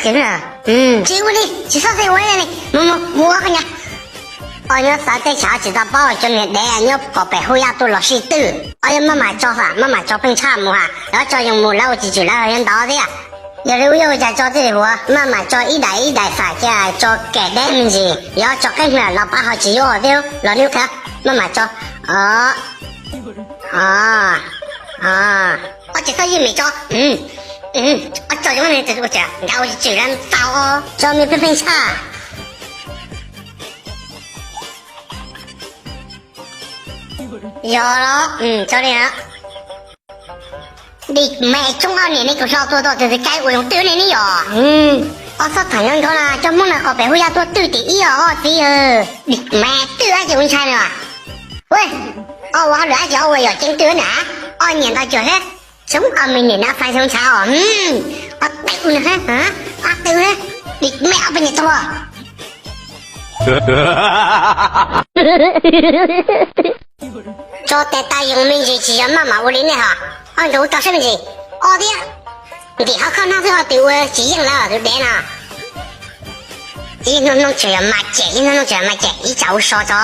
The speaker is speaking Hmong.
Tsis ua li, tsis txhob txwm ua li, mus mus mus ua koj nyob. Os, nyob xav tej tshav tsis tau paub, cov niag dev nyob kom pem hu yaj tuaj los sib twj. Os, yog maj mam tso xam, maj mam tso pheej tshaj mus ha, lawv tso yeej mus lawv ua tsis tswm lawv yog ntawd thiab. Yog li ua cas tso txij li huav, maj mam tso ib daim ib daim xam cia tso kem deb me ntsis, yog tso qeeb hna los pab ho tsis yuav thiab los neb qhia, maj mam tso. Os, os, os, tsis txhob ywj mim tso. Os, tso zoo ua cas nrad ua tsis tswm lawv ntau, tso me pheej pheej tshaj. Yog los, tso li na. Dim me tsoob, ob niam nej kuv hlo tuaj tau tus txiv kaib ua zoo twj ne ne yom. Os, txhob tham nyob nrov na, cov Hmoob na kom pem hu yaj tuaj twj tim ib os txiv. Dim me twj dab tsi ua ntshai na. Ua, os, ua hauj lwm dab tsi ua yog ceeb twj na. Os, nyiam ntau cuag thiab. Tsis muab koj me niam na fais xyoo ntshav os. Os, twj ua na, os, twj na. Dim me ob peb niam tuag. Tso tes tau yeej me ntsis tsis yog maj mam ua li nej ho. Os, nrog kuv tso saib me ntsis. Os thiab. Ntim hauv khau no xwb ho twb ua tsis yeej lawm tus dev no. Ib hnub hnub tseem yog mas cem, ib hnub hnub tseem yog mas cem, ib tsam ua so tso.